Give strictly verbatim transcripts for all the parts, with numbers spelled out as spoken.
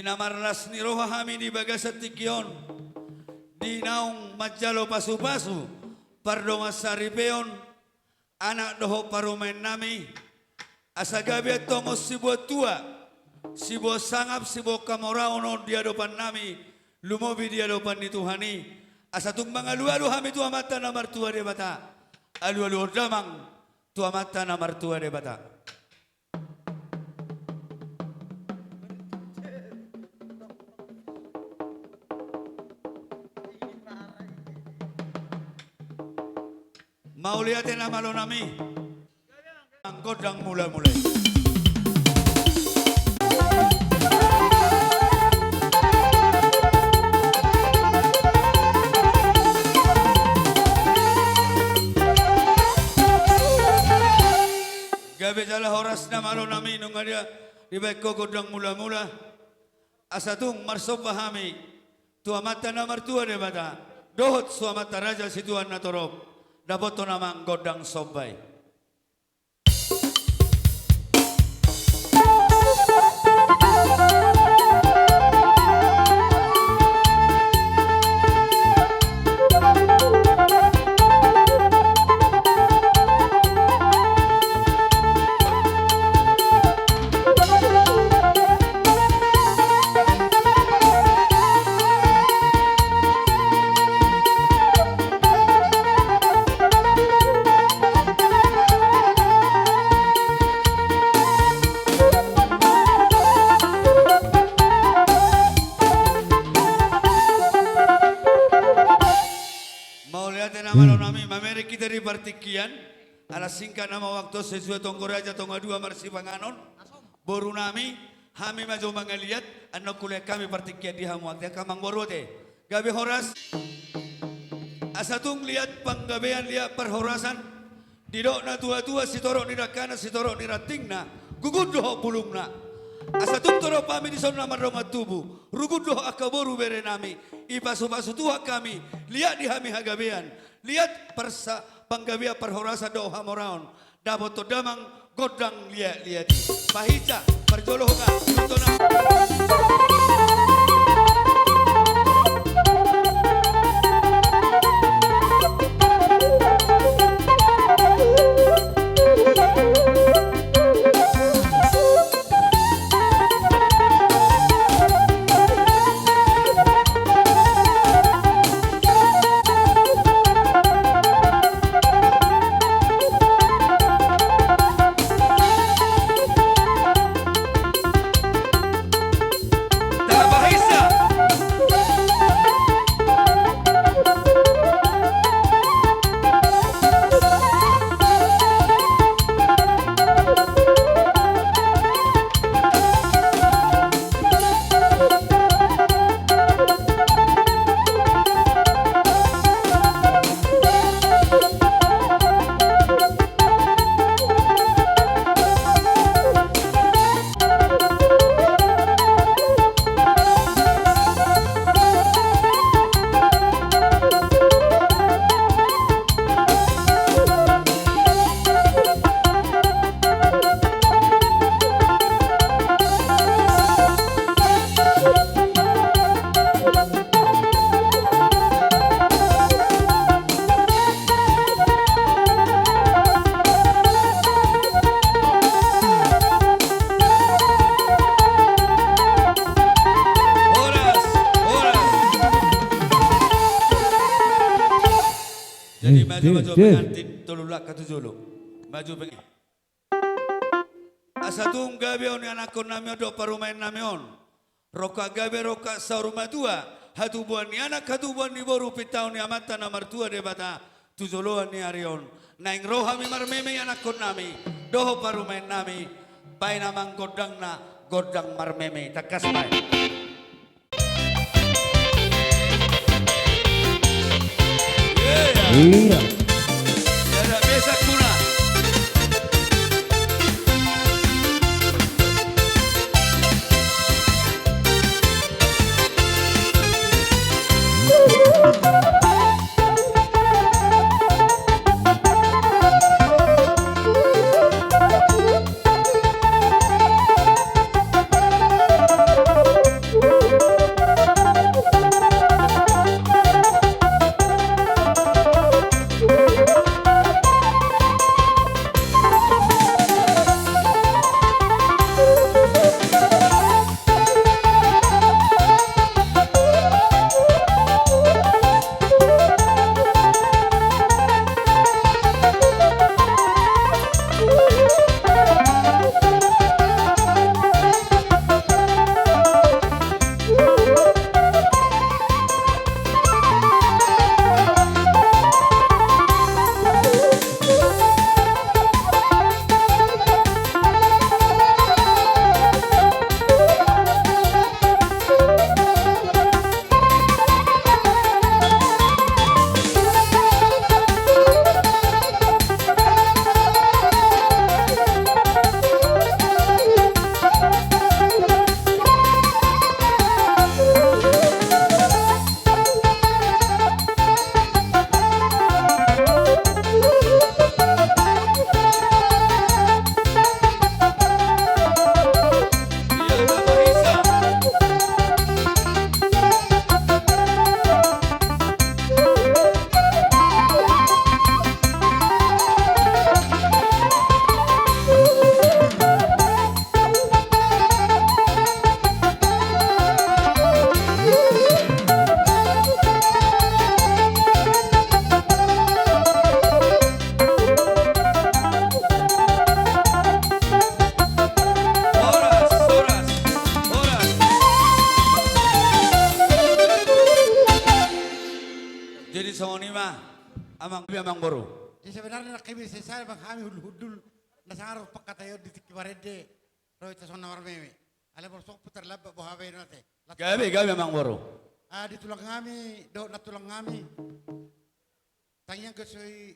Na marlas ni roha hami di bagasan tingki on, di naung manjalo pasupasu pardongan saripeon, anak dohot parumaennami, asa gabe antong on siboan tua, siboan sangap, siboan hamoraon on di adopannami, lumobi di adopan ni Tuhan i, asa tung mangalualu hami tu Amanta na martua Debata. Alualuhon damang tu Amanta na martua Debata. Mauliate na malonami. Gondang mulamula. Gabe jala horas na malonami, nunga dia dibaen ho gondang mulamula. Asa tung marsomba hami tu Amanta na martua Debata dohot tu Amanta Raja Situan na torop. Dapothon amang gondang somba i. Mauliate na malonami, mamereng hita di partingkian. Ala singkat nama waktu sesuai tonggo raja tonga dua marsipanganon. Borunami, hami ma jo mangaliat, annon hulean hami partingkian di hamu ate, angka amangboru ate. Gabe horas. Asa tung liat panggabean, liat parhorasan. Didok na tuatua, sitorop ni dangkana, sitorop ni rantingna, gugun dohot bulungna. Asa tung torop hami dison na mardongan tubu, rugun dohot angka boru berenami, dipasupasu Tuhan hami, liat di hami hagabean, liat parsa-, panggabean parhorasan dohot hamoraon. Dapothon damang gondang liatliat i. Pahinsa, parjolo ho ma, tutu na. Horas, horas. Jadi, eh, maju, eh, maju, eh, pengantin tolu langkah tu jolo. Maju pengantin. Asa tung gabe on ni anakkonnami on dohot parumaennami on. Rongkap gabe, rongkap saur matua, hatubuan ni anak, hatubuan ni boru, pintaon ni Amanta na martua Debata tu joloan ni ari on. Naeng ro hami marmeme, anakkonnami dohot parumaennami, baen amang gondangna, gondang marmeme, tangkas baen. Iya. Amang, amang boru. Jadi sebenarnya nangkin sai sada ma hami hundul-hundul na sangar pangkataion di tingki marende. Ro hita songon na marmeme. Alai molo songon putar lambak boha be nate. Gabe, gabe amang boru. Ah, di tulang hami, dohot nantulang hami. Tangiang do i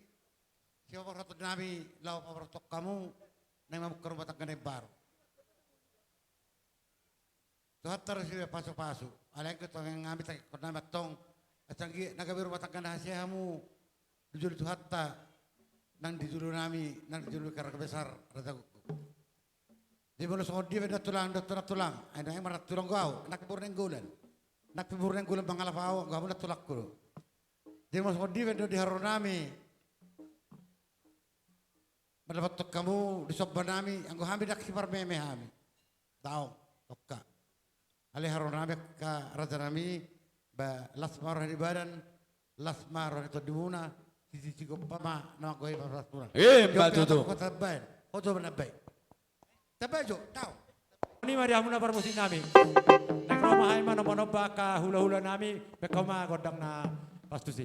sipaborhaton nami laho paborhaton hamu, naeng mamungka rumah tangga na imbaru. Tuhanta do sipasu-pasu. Alai anggo tangiang hami, tangiangkon nami antong, asa anggiat na gabe rumah tangga na hasea hamu di jolo ni Tuhanta, nang di jolo nami, nang di jolo ni keluarga besar Raja Gukguk. Jadi molo songon dia pe nantulang, dohot nantulang. Ai naeng ma nantulang do ahu, anak boru Nainggolan. Anak boru Nainggolan mangalap ahu, anggo hamu nantulangku do. Jadi molo songon dia pe do di haroro nami mandapothon hamu di somba nami, anggo hami ndang siparmeme hami. Daong, tongka. Alai haroro nami angka raja nami, ba las ma roha ni badan, las ma roha ni tondimuna, sititi gompa ma na manggohi parhorasanmuna. Ima tutu. Ho jo manambai. Tambai jo, daong. Nunga di hamuna parmusik nami. Naeng ro ma hami manomba-nomba angka hula-hula nami, baen hamu ma gondang na pas tusi.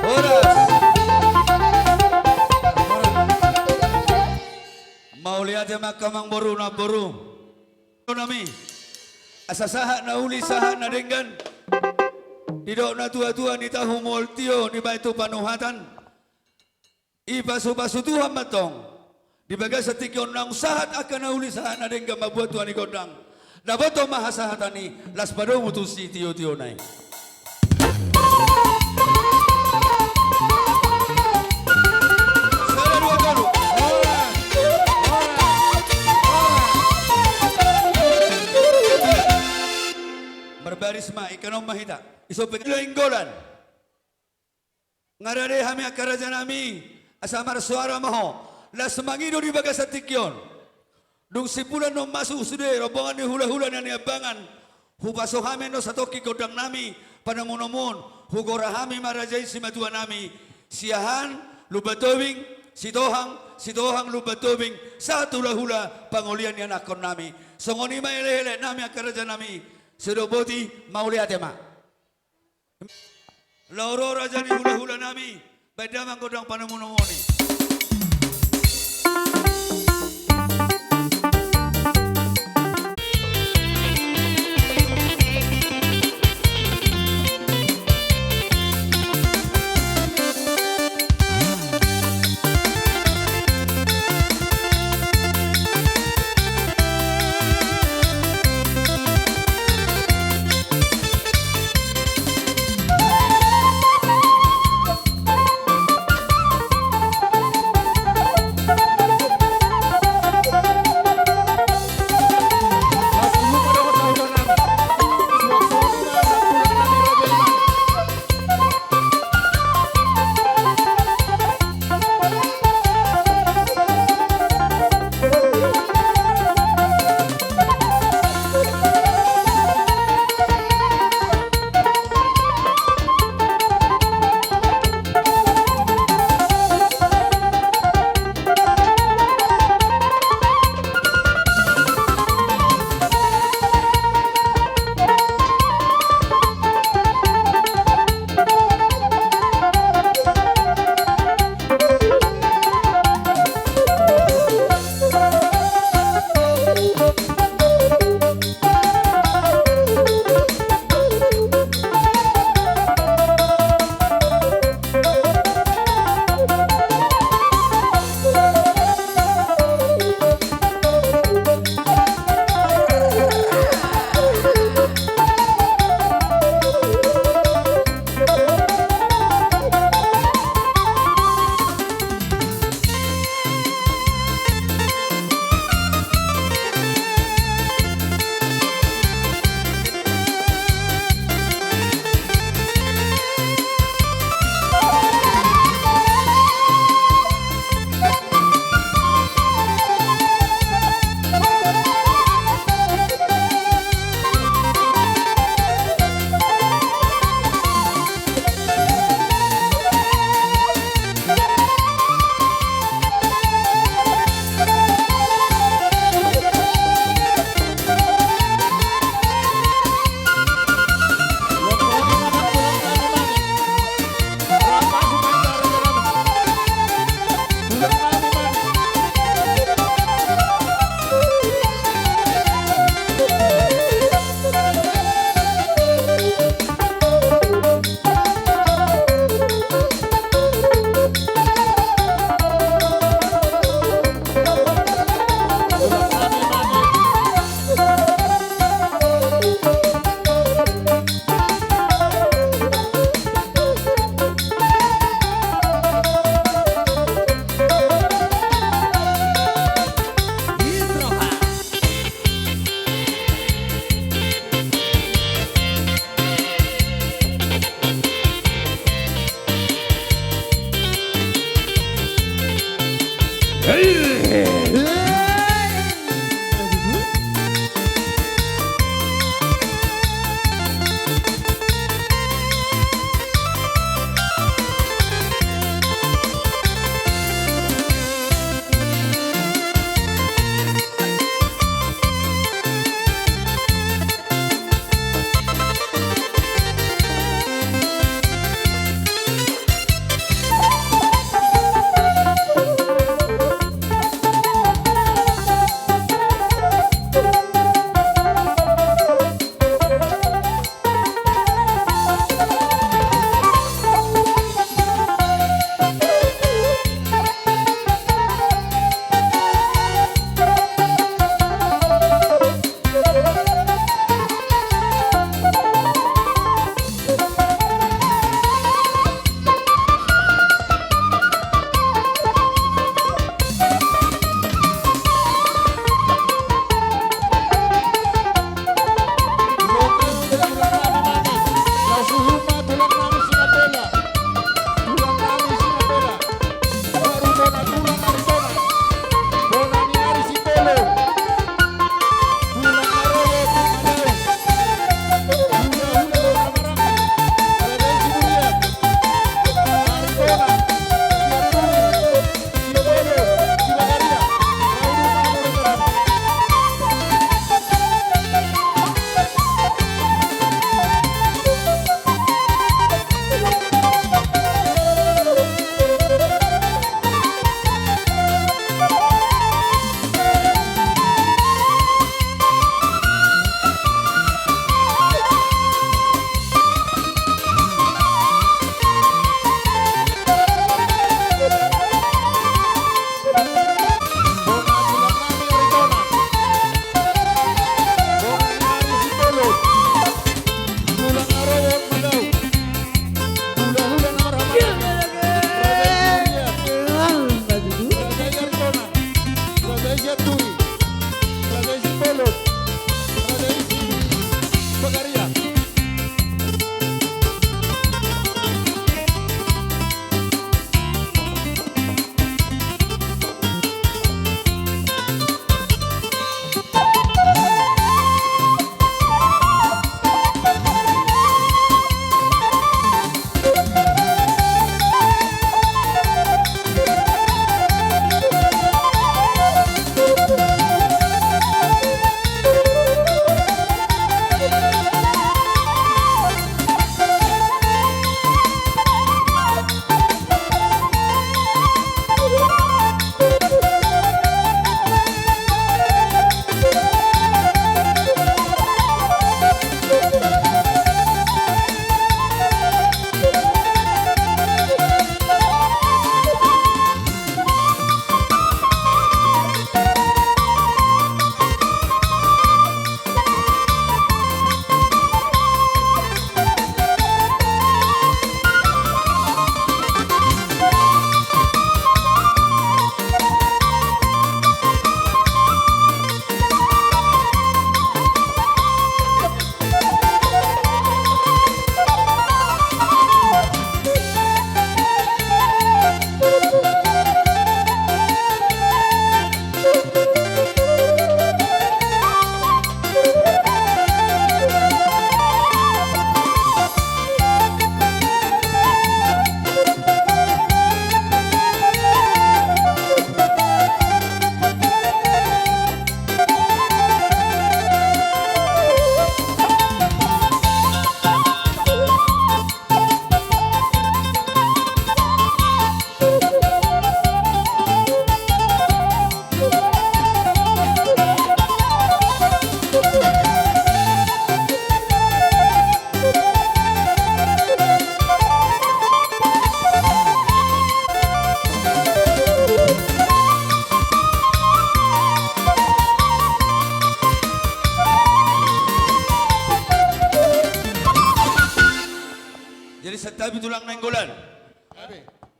Horas. Mauliate ma angka amangboru, namboru nami. Asa sahat na uli, sahat na denggan. Didok natuatua, ni tahu mual tio, nibaen tu panuhatan. Dipasupasu Tuhan ma antong di bagasan tingki on naung sahat angka na uli, sahat na denggan mambuat tua ni gondang. Dapoton ma hasahatan i, laos padomu tu sitiotiona i. Sada, dua, tolu. Marbaris ma, ingkanon ma hita. Isompe Nainggolan. Nga rade hami angka raja nami, asa marsoara ma ho. Laos mangido di bagasan tingki on. Dung simbulan on masuk sude rombongan ni hulahula na niambangan, hupaso hami annon satongkin gondang nami, panomunomuon, hugora hami ma raja i simatua nami, siahaan Lumban Tobing, Sitohang, Sitohang Lumban Tobing, sahat tu hulahula pangolian ni anakkonnami. Songon i ma elekelek nami angka rajanami, sude boti, mauliate ma. Laho ro raja ni hulahulanami, baen damang gondang panomunomuon i.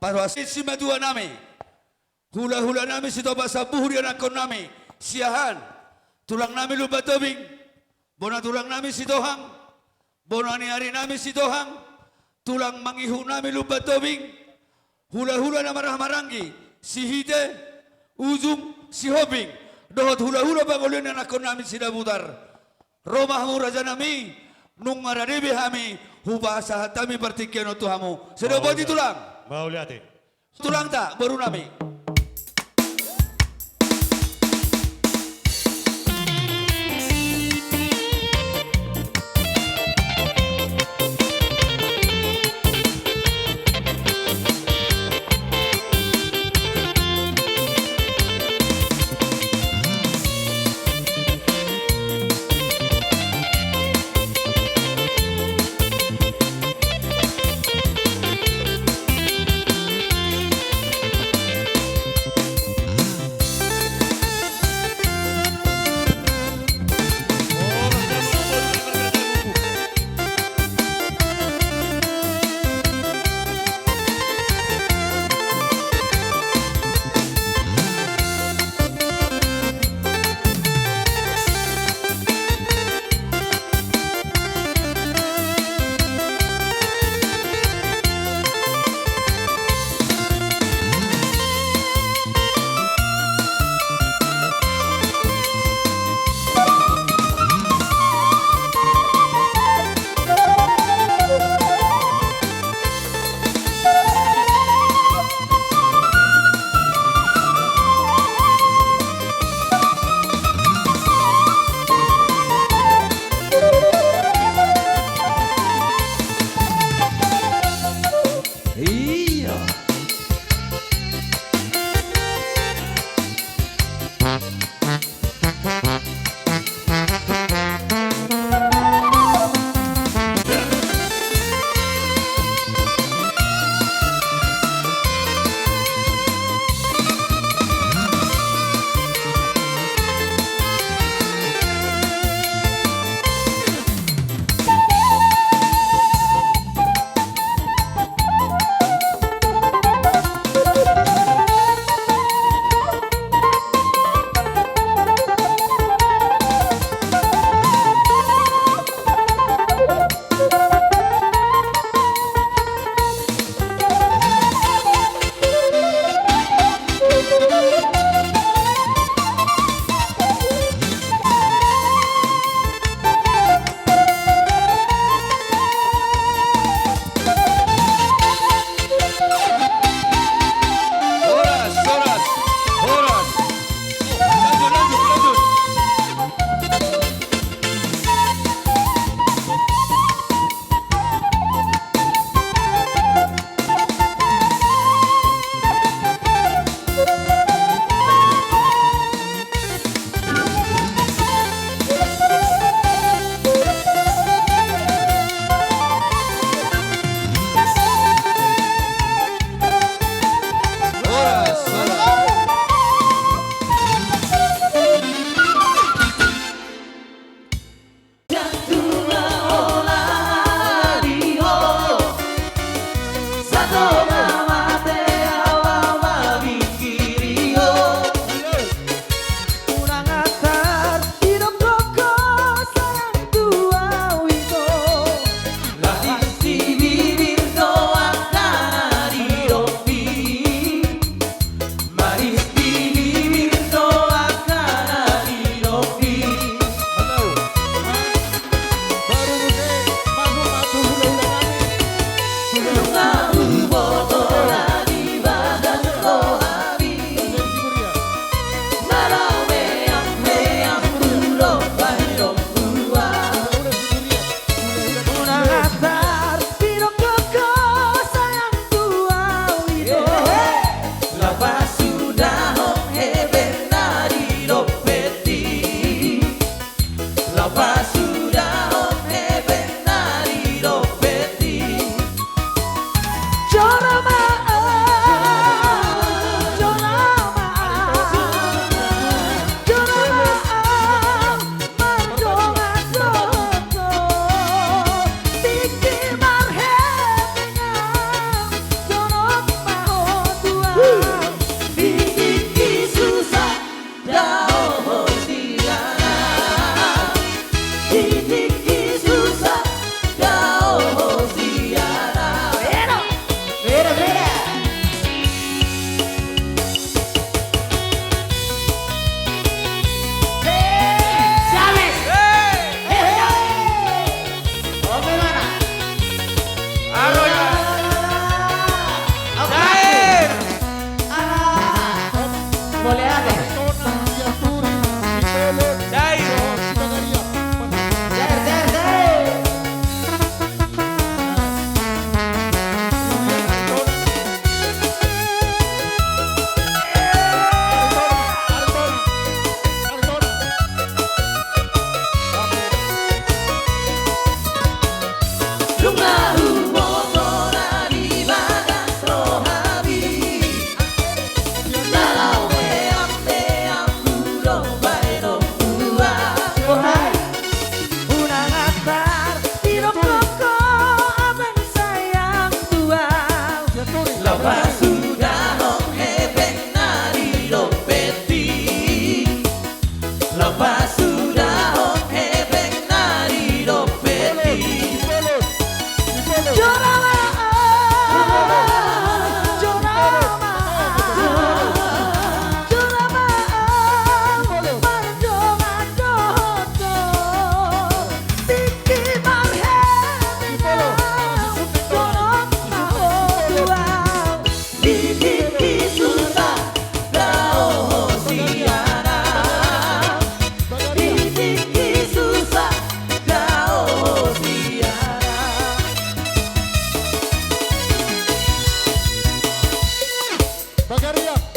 Parhorasan ni simatua nami, hula-hula nami Sitopak Sambuhu, di anakkon nami Siahaan, tulang nami Lumban Tobing, bona tulang nami Sitohang, bona ni ari nami Sitohang, tulang mangihut nami Lumban Tobing, hula-hula na marhaha maranggi Sihite, Ujung, Sihombing, dohot hula-hula pangoli ni anakkon nami Sidabutar. Ro ma hamu raja nami, nunga rade be hami, hupasahat hami partingkian on tu hamu. Sai dapot i, tulang. Mauliate. Tulangta, boru nami.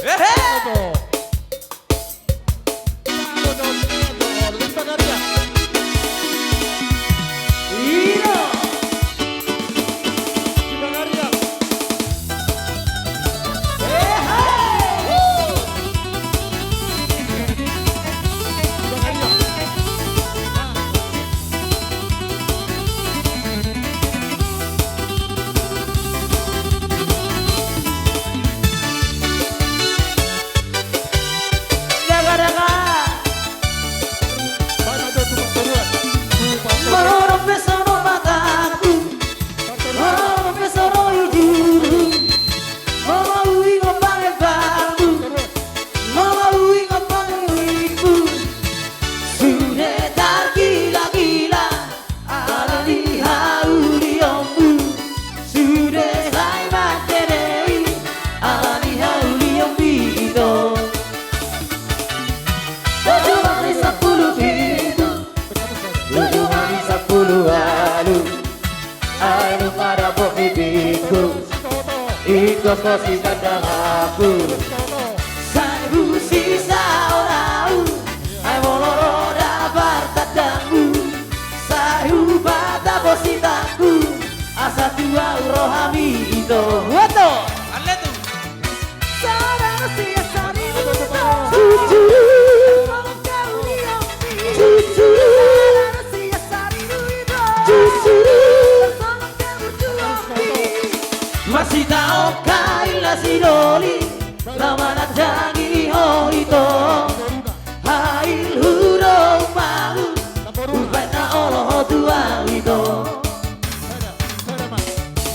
Ehe! Molo pe songon matangku, molo pe songon ujungku, molo huingot pangembanganmu, molo huingot pangembanganmu, sude targila-gila ala ni haulianmu, sude sai mandedei ala ni haulianmu ito. Tujuh mani sampulu pitu, tujuh mani sampulu ualu, ai nunga dapot bibitku, ingkon ho sigandanganku. Sai husisa au, ai molo ro da partandangmu, sai hupatap hositangku, asa tu au roham ito. Uato. Alle tu. Sada sian saribu ito. Jujur. Jujur. Sada sian saribu ito. Jujur. Marsitaon kail na sidoli, na manandangi ho ito. Hail hudo umbahen na olo ho tu au ito.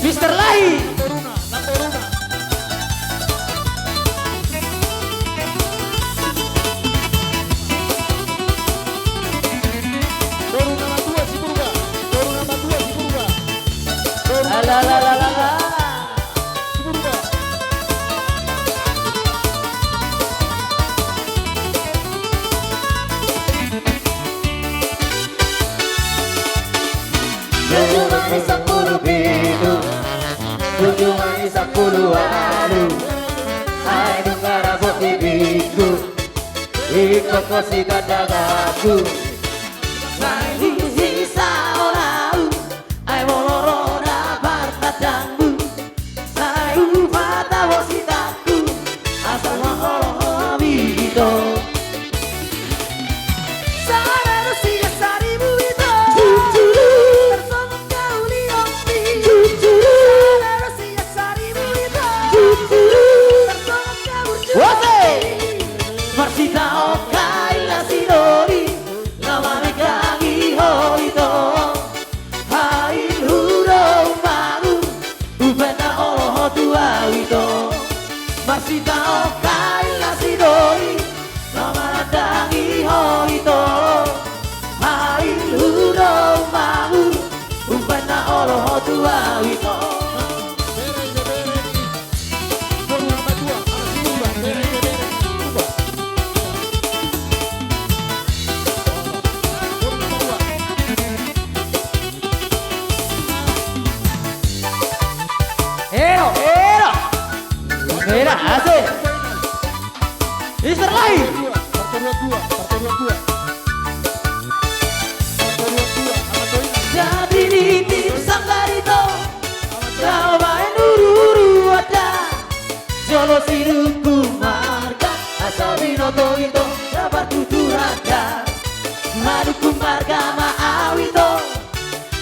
Mister Lahi. Ala, ala, ala, ala. Tujuh mani sampulu pitu, tujuh mani sampulu ualu, ai nunga dapot bibitku, ingkon ho sigandanganku. Sai husisa au, ai molo ro da partandangmu, sai hupatap hositangku, asa tu au roham ito. Sada sian saribu ito. Jujur. Tarsongon haulianmi. Jujur. Sada sian saribu ito. Jujur. Tarsongon haulianmi. Uato. Marsitaon kail na sidoli, na manandangi ho ito. Hail hudo umbahen, umbahen na olo ho tu au ito. Marsitaon kail na sidoli, na manandangi ho ito. Hail hudo umbahen, umbahen na olo ho tu au ito. Ero, ero. Ero, asik. Mister Lahi. Jadi di tim sanggar ito, na baen uru-uru adat. Jolo sidungkun marga, asa binoto ito, na partuturan da. Mandungkun marga ma au ito,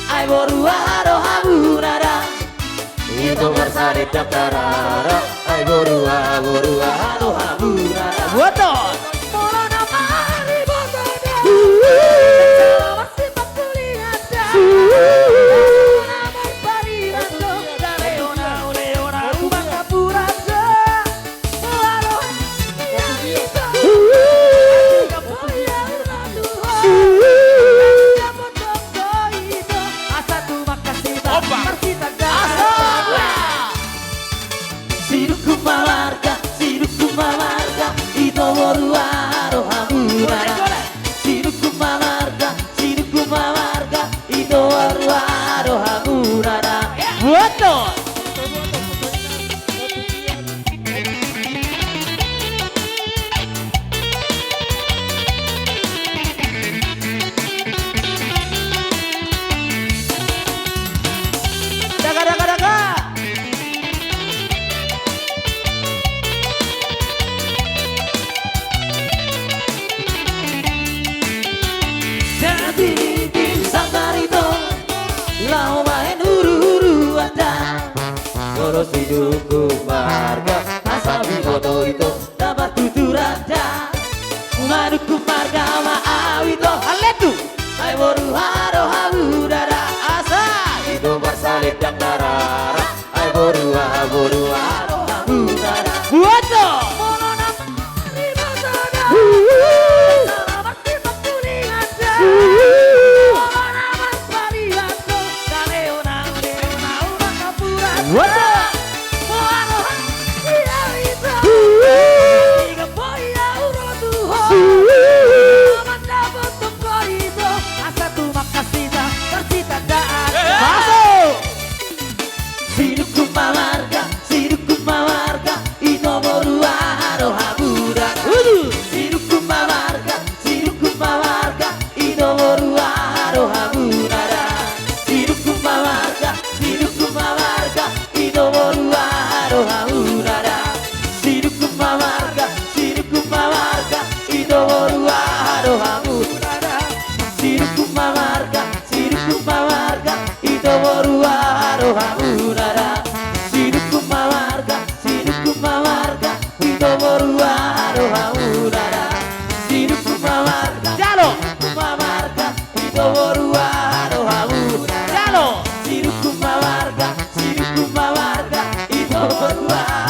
ai boru aha do hamuna da. Ito marsadendang tarada, ai boru aha, boru aha do hamuna da. Uato. Molo na mariboto da. Uhuh. Masipakuliah da. Uhuh. Molo na marparian do. Daleona, oleona, rumah kapuran da. Lalu ia ito. Uhuh. Ia ito. Opa. Asa. Sidungkun ma marga, sidungkun ma Sidungkun marga asa binoto ito na martuturan da. Manungkun marga ma au ito. Haleluya. Ai boru aha do hamu dada. Asa. Ito marsalendang da rara. Ai boru aha, boru aha do hamu dada. Buat do. Molo na maribasa da. Selamat. Sidungkun ma marga, sidungkun ma marga, ito boru aha do hamu dada. Sidungkun ma marga, sidungkun ma marga, ito boru aha do hamu dada. Sidungkun ma marga, sidungkun ma marga, ito boru aha do hamu dada. Sidungkun ma marga, sidungkun ma marga, ito boru aha do hamu dada. Sidungkun ma marga, sidungkun ma marga, ito boru aha do hamu dada. Sidungkun ma marga, sidungkun ma marga, ito boru aha do hamu dada. Sidungkun ma marga. Jalo. Sidungkun ma marga, ito boru aha do hamu dada. Jalo. Sidungkun ma marga, sidungkun ma marga, ito boru aha